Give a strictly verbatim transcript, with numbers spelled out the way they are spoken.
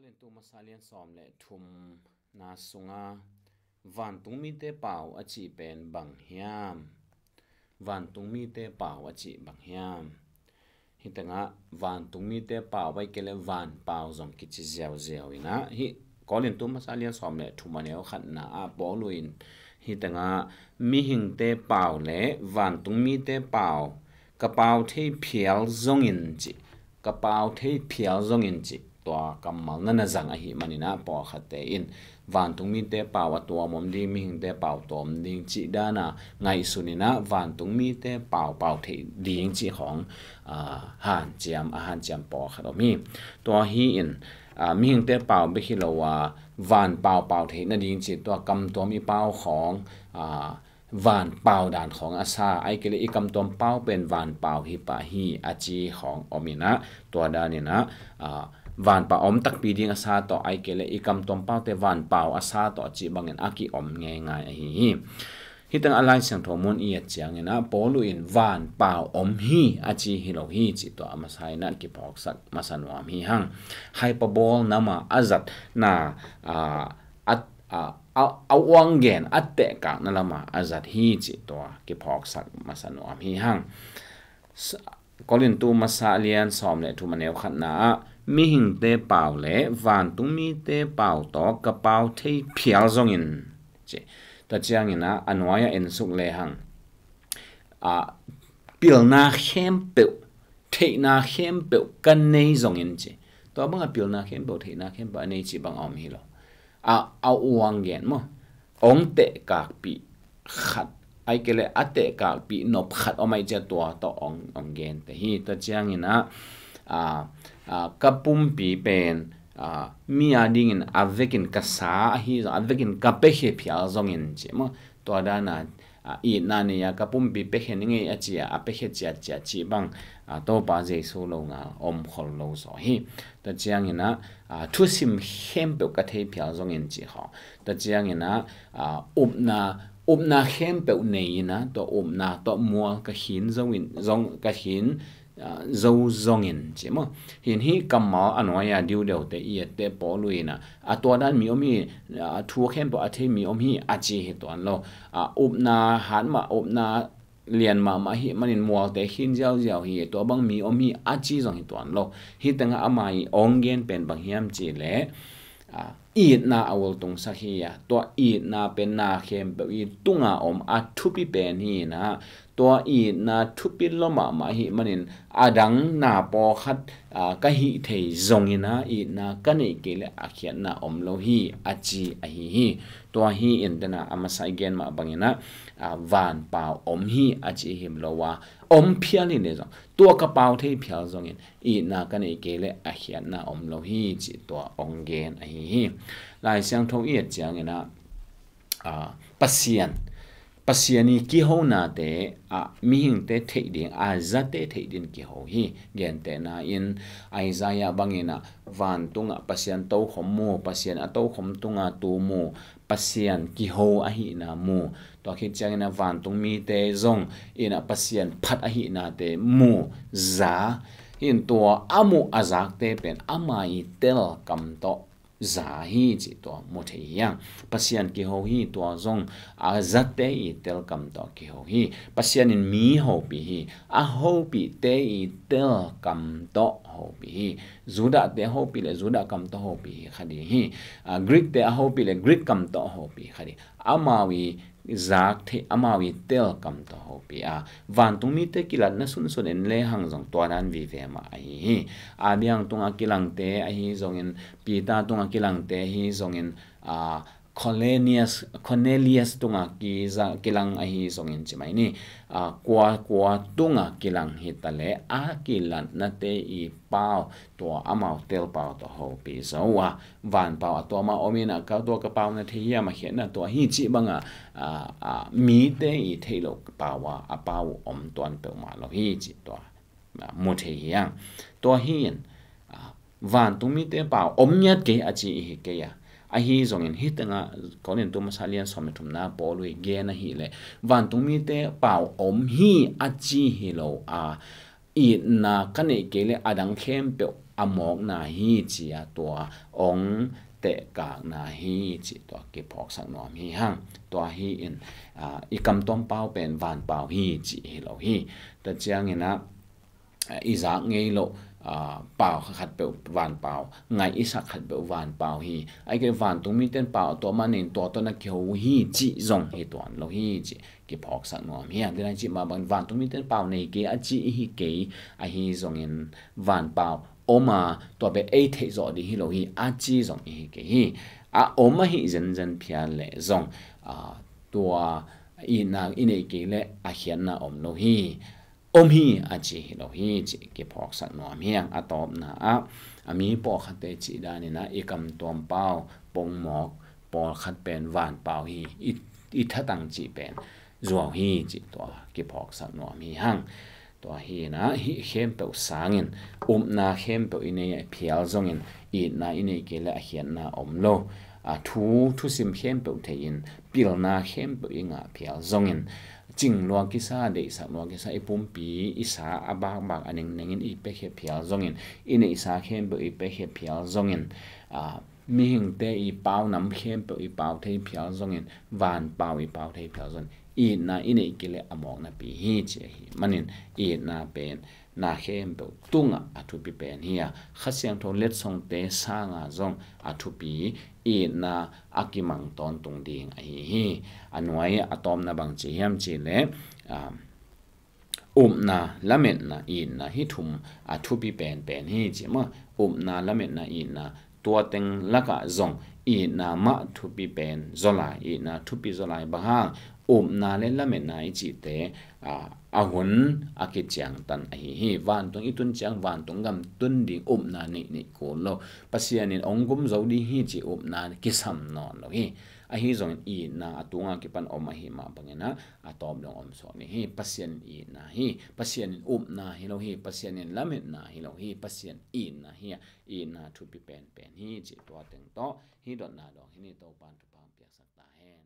Korintu masa lian sawm le thumna sunga vantung mite pau a cih pen bang hiam? Vantung mite pau a cih bang hiam? Hih tengah vantung mite pau, bai kei le van pau zong kici ziauziau inah, hih Korintu masa lian sawm le thum a neu khatna ah Paulu in hih tengah mihingte pau le vantung mite pau ka pau thei phial zongin cih, ka pau thei phial zongin cih, tua kammal na na zang ahih maninah pawlkhatte in vantung mite pau a tuam om ding, mihingte pau tuam ding cih dana ngaihsun inah vantung mite pau pau thei ding cih khawng, aa, hanciam, a hanciam pawlkhat om hi. Tua hi in, aa, mihingte pau bek hi lo a van pau pau thei nading cih tua kamtuam i pau khawng, aa, van pau dan khawng a sa, ai kei le i kamtuam pau pen van pau hi pah hi a ci khawng om inah, tua dan inah, aa, van pau om takpi ding a sa tawh, ai kei le i kamtuam paute van pau a sa tawh a ci bangin a ki-om ngeingai ahi hi. Hih tengah Lai Siangtho mun i et cianginah Paulu in van pau om hi a ci hi lo hi cih tua a masa inah kiphawksak masa nuam hi hang. Hyperbole nama a zatna, aa, a, a, a, a uang gen a tehkakna lama a zat hi cih tua kiphawksak masa nuam hi hang. S-, Korintu masa lian sawm le thum a neu khatna ah mihingte pau le vantung mite pau tawh ka pau thei phial zongin ci. Tua cianginah a nuai-ah ensuk lehang, a, pilna khempeuh, theihna khempeuh ka nei zongin ci. Tua banga pilna khempeuh, theihna khempeuh a nei cih bang a om hi lo. A, a uang gen maw? Ong tehkakpih khat, ai kei le a tehkakpih nop khat om ai cia tua tawh ong, ong gente hi. Tua cianginah, a, a, ka pumpi pen, a, mi a dingin a vekin ka sa ahi zong, a vekin ka pekhe phial zongin ci maw? Tua dana, a, itna nei a ka pumpi pekhe ni ngei a cia, a pekhe ciatciat cih bang, a, Topa Jesu lo nga om khol lo zaw hi. Tua cianginah, a, thusim khempeuh ka thei phial zongin cih khawng. Tua cianginah, a, upna, upna khempeuh nei inah, tua upna tawh mual ka khin zongin, zong ka khin, a, zo zongin ci maw? Hin hih kammal a nuai-a diudeute i ette Paulu inah, a, tua dan mi om hi, a, thu khempeuh a thei mi om hi a ci hi tuan lo. A, upna hat mah, upna lian mahmah ahih manin mualte khin ziauziau hi, tua bang mi om hi a ci zong hi tuan lo. Hih tengah ama i ong gen pen bang hiam cih leh, a, itna a ultungsak hi a, tua itna pen na khempeuh i tunga om a thupi pen hi inah, tua itna thupi lua mahmah ahih manin a dang na pawlkhat, a, ka hih thei zongin a, itna ka neih kei le a khiatna om lo hi a ci ahi hi. Tua hi in dena a masa i gen mah banginah, a, van pau om hi a ci hi lo a, om phial hi le zong, tua ka pau thei phial zongin itna ka neih kei le a khiatna om lo hi cih tua ong gen ahi hi. Lai Siangtho i et cianginah, a, Pasian, Pasian i kihonate, a, mihingte theih ding, a, zate theih ding kiho hi. Gentehna in Isaiah banginah vantungah Pasian tokhom mu, Pasian a tokhom tunga tu mu, Pasian kiho ahihna mu. Tua khit cianginah vantung mite zong inah Pasian phat ahihnate mu, za. Hin tua a muh a zakte pen ama i telkam tawh za hi cih tua mu thei hi hang. Pasian kiho hi, tua zong a zate i telkam tawh kiho hi. Pasian in mi hopih hi, a hopihte i telkam tawh hopih hi. Judahte hopih le Judah kam tawh hopih hi kha ding hi. A, Greek-te a hopih le Greek kam tawh hopih kha ding. Amau i zak thei, amau i telkam tawh hopih a, vantung mite kilatna sunsun en lehang zong tua dan vive mah ahi hi. A, biang tunga kilangte ahi zongin, Peter tunga kilangte ahi zongin, a, Cornelius, Cornelius tunga kiza, kilang ahi zongin ci mai ni. A, kua, kua tunga kilang hi ta le a kilatnate i pau, tua amau telpau tawh hopih zo a, vanpau a tuama om inah ka tua ka pau na thei hiam a khiatna tua hi cih banga, a, a, mite i theih loh pau a, a pau om tuan peuhmah lo hi cih tua, a, mu thei hi hang. Tua hi in, a, vantung mite pau om ngiat kei a ci i hi kei a. Ahi zongin hih tengah Korintu masa lian sawm le thumna Paulu i gen ahih leh vantung mite pau om hi a ci hi lo a, itna ka neih kei le a dang khempeuh a mawkna hi ci-a tua ong tehkakna hi ci tua kiphawksak nuam hi hang. Tua hi in, aa, i kamtuam pau pen vanpau hi ci hi lo hi. Tua ciangin ah, i zak ngei loh, aa, pau khat peuh vanpau, ngaih i sak khat peuh vanpau hi. Ahih kei leh vantung mite in pau a tuam a nei in tua tawh na kiho uh hi cih zong hi tuan lo hi cih kiphawksak nuam hi. Tua hi cih mah bangin vantung mite in pau nei kei a ci i hi kei, ahi zongin vanpau om a, tua pen ei theih zawh ding hi lo hi a ci zong i hi kei hi. A om ahi zenzen phial leh zong, aa, tua itna i neih kei leh a khiatna om lo hi. Om hi a ci hi lo hi cih kiphawksak nuam hi hang. A tawpna ah, a mi pawlkhatte cih danin ah i kamtuam pau pongmawk pawlkhat pen vanpau hi, i, i thatang cih pen zuau hi cih tua kiphawksak nuam hi hang. Tua hi in ah hih khempeuh sangin upna khempeuh i nei phial zongin itna i neih kei leh a khiatna om lo. A thu, thusim khempeuh thei in pilna khempeuh i ngah phial zongin cing lua kisa, deihsak lua kisa, i pumpi i sa a bakbak a nengnengin i piakhia phial zongin, i neihsa khempeuh i piakhia phial zongin, aa, mihingte i pau nam khempeuh i pau thei phial zongin, vanpau i pau thei phial zongin, itna i neih kei leh a mawknapi hi ci ahi manin itna pen na khempeuh tungah a thupi pen hi a, Kha Siangtho letsongte sanga zong a thupi itna a kimang tawntung ding ahi hi. A nuai a tawpna bang ci hiam cih leh, aa, upna, lametna, itna, hih thum a thupi penpen hi ci maw. Upna, lametna, itna, tua teng lakah zong itna mah thupi pen zaw lai, itna thupi zaw lai. Bang hang? Upna le lametna i cihte, aa, a hun a kiciangtan ahi hi. Vantung i tun ciang vantung gam tun ding upna neih neih kul lo. Pasian in ong gum zo ding hi cih upna kisam nawn lo hi. Ahi zongin itna a tunga kipan om ahi mah bangin ah a tawp dong om suak ni hi. Pasian in itna hi, Pasian in upna hi lo hi, Pasian in lametna hi lo hi, Pasian itna hi a, itna thupi penpen hi cih tua teng tawh hih dotna dawng hi ni. Topa'n thupha piaksak ta hen.